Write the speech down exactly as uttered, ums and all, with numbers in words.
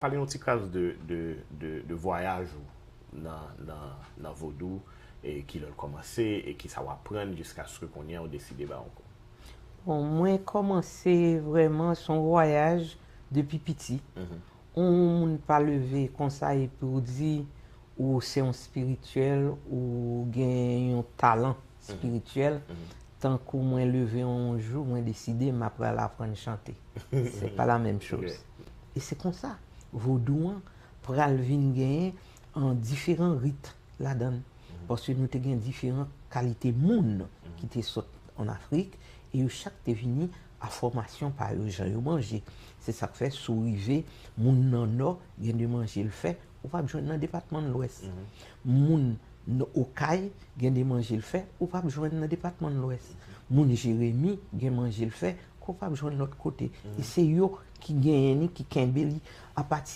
Pale yon ti kras de, de, de, de vwayaj ou nan, nan, nan vodou, e kilè l kòmanse, e kisa w aprann jiskaske kounye a w deside ba yon kou. Bon, mwen kòmanse vrèman, se yon vwayaj depi piti. Mhm. Yon moun pa leve konsa epi w di ou se yon spirityèl, ou gen yon talan spirityèl. Mhm. Tankou mwen leve yon jou, mwen deside m ap pral aprann chante. Se pa la menm choz. Ok. E se konsa, vodou an pral vin genyen an diferan rit ladan l. Paske nou te gen diferan kalite moun ki te sot ann Afrik, e yo chak te vini a fòmasyon pa yo, jan yo manje. Se sa k fè, si w rive, moun nan Nò, gen de manje l fè, ou p ap jwenn nan depatman Lwès. Moun nan Okay, gen de manje l fè, ou p ap jwenn nan depatman Lwès. Moun Jeremi, gen manje l fè, ke w p ap jwenn lòt kote. E se yo ki genyen li, ki kenbe li apati